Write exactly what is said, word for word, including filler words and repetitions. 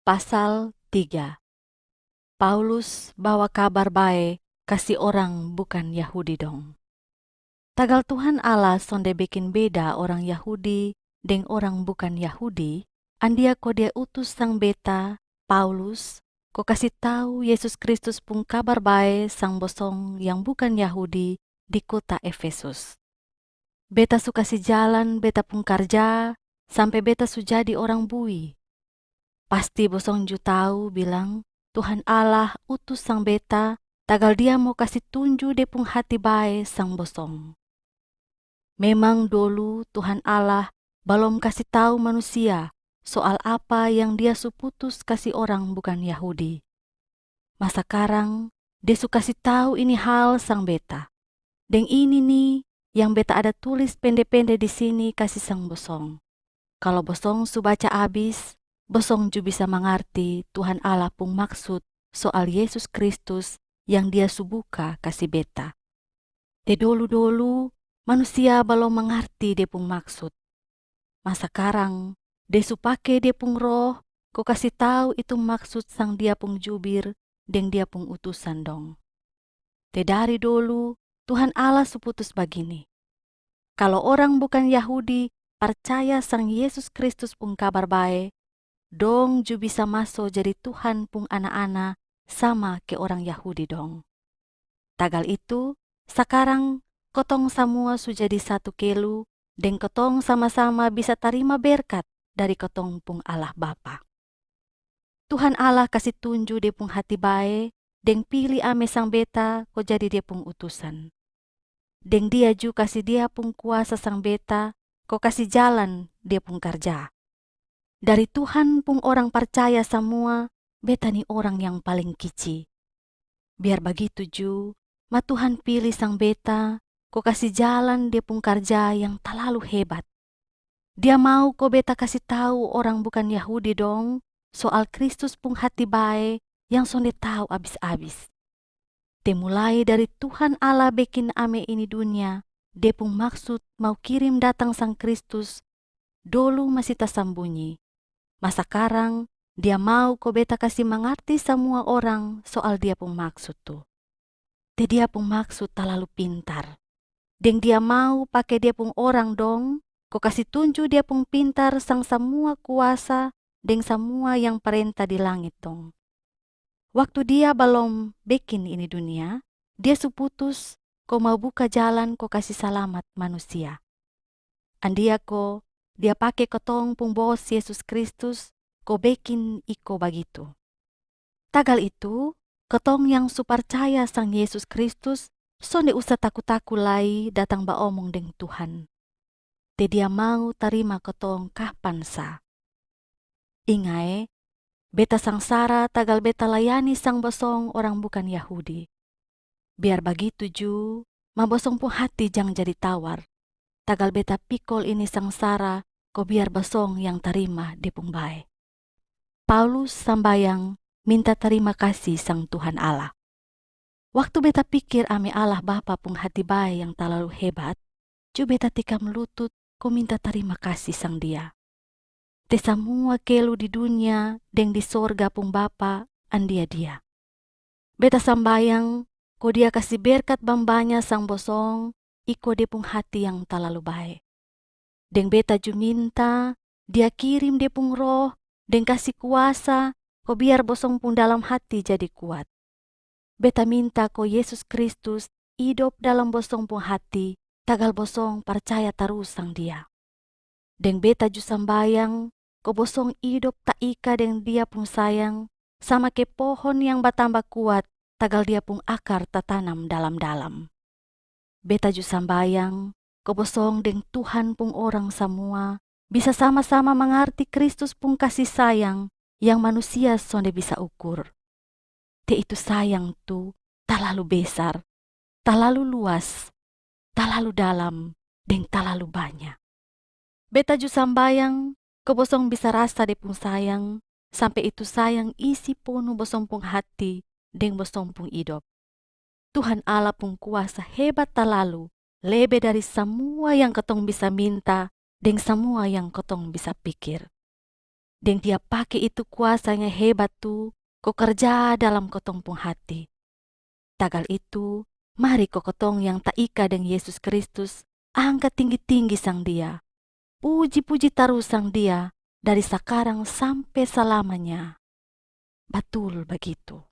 Pasal tiga. Paulus bawa kabar bae kasi orang bukan Yahudi dong. Tagal Tuhan Allah sonde bekin beda orang Yahudi deng orang bukan Yahudi, andia ko dia utus sang beta, Paulus, ko kasi tau Yesus Kristus pung kabar bae sang bosong yang bukan Yahudi di kota Efesus. Beta su kasi jalan beta pung karja sampe beta su jadi orang bui. Pasti bosong ju tau bilang Tuhan Allah utus sang beta, tagal Dia mo kasi tunju De pung hati bae sang bosong. Memang dolu Tuhan Allah balom kasi tau manusia soal apa yang Dia su putus kasi orang bukan Yahudi. Ma sakarang, De su kasi tau ini hal sang beta. Deng ini ni yang beta ada tulis pende-pende di sini kasi sang bosong. Kalo bosong su baca abis, bosong ju bisa mangarti Tuhan Allah pung maksud soal Yesus Kristus yang Dia su buka kasi beta. Te dolu-dolu, manusia balom mangarti De pung maksud. Ma sakarang, De su pake Dia pung Roh ko kasi tau itu maksud sang Dia pung jubir deng Dia pung utusan dong. Te dari dolu, Tuhan Allah su putus bagini: kalo orang bukan Yahudi parcaya sang Yesus Kristus pung kabar bae, dong ju bisa maso jadi Tuhan pung ana-ana sama ke orang Yahudi dong. Tagal itu, sakarang kotong samua su jadi satu kelu, deng kotong sama-sama bisa tarima berkat dari kotong pung Allah Bapa. Tuhan Allah kasi tunju De pung hati bae, deng pili ame sang beta ko jadi Dia pung utusan. Deng Dia ju kasi Dia pung kuasa sang beta, ko kasi jalan Dia pung karja. Dari Tuhan pung orang parcaya samua, beta ni orang yang paling kici. Biar bagitu ju, ma Tuhan pili sang beta, ko kasi jalan Dia pung karja yang talalu hebat. Dia mau ko beta kasi tau orang bukan Yahudi dong soal Kristus pung hati bae yang sonde tau abis-abis. Te mulai dari Tuhan Allah bekin ame ini dunia, De pung maksud mau kirim datang sang Kristus, dolu masi tasambunyi. Ma sakarang, Dia mau ko beta kasi mangarti samua orang soal Dia pung maksud tu. Te Dia pung maksud talalu pintar. Deng Dia mau pake Dia pung orang dong, ko kasi tunju Dia pung pintar sang samua kuasa deng samua yang parenta di langit dong. Waktu Dia balom bekin ini dunia, Dia su putus ko mau buka jalan ko kasi salamat manusia. Andia ko, Dia pake kotong pung Bos Yesus Kristus ko bekin iko bagitu. Tagal itu, kotong yang su parcaya sang Yesus Kristus sonde usa taku-taku lai datang baomong deng Tuhan. Te Dia mau tarima kotong kapan sa. Inga e, beta sangsara tagal beta layani sang bosong orang bukan Yahudi. Biar bagitu ju, ma bosong pung hati jang jadi tawar. Tagal beta pikol ini sangsara, ko biar bosong yang tarima De pung bae. Paulus sambayang minta tarima kasi sang Tuhan Allah. Waktu beta pikir ame Allah Bapa pung hati bae yang talalu hebat, ju beta tikam lutut ko minta tarima kasi sang Dia. Te samua kelu di dunia deng di sorga pung Bapa andia Dia. Beta sambayang ko Dia kasi berkat bambanya sang bosong iko De pung hati yang talalu bae. Deng beta ju minta Dia kirim De pung Roh deng kasi kuasa ko biar bosong pung dalam hati jadi kuat. Beta minta ko Yesus Kristus idop dalam bosong pung hati, tagal bosong parcaya tarus sang Dia. Deng beta ju sambayang ko bosong idop taika deng Dia pung sayang, sama ke pohon yang batamba kuat tagal dia pung akar tatanam dalam-dalam. Beta ju sambayang ko bosong deng Tuhan pung orang samua bisa sama-sama mangarti Kristus pung kasi sayang yang manusia sonde bisa ukur. Te itu sayang tu talalu besar, talalu luas, talalu dalam, deng talalu banya. Beta ju sambayang ko bosong bisa rasa De pung sayang, sampe itu sayang isi ponu bosong pung hati deng bosong pung idop. Tuhan Allah pung kuasa hebat talalu, lebe dari samua yang kotong bisa minta deng samua yang kotong bisa pikir. Deng Dia pake itu kuasa yang hebat tu ko karja dalam kotong pung hati. Tagal itu, mari ko kotong yang taika deng Yesus Kristus angka tinggi-tinggi sang Dia. Puji-puji tarus sang Dia dari sakarang sampe salamanya. Batul bagitu.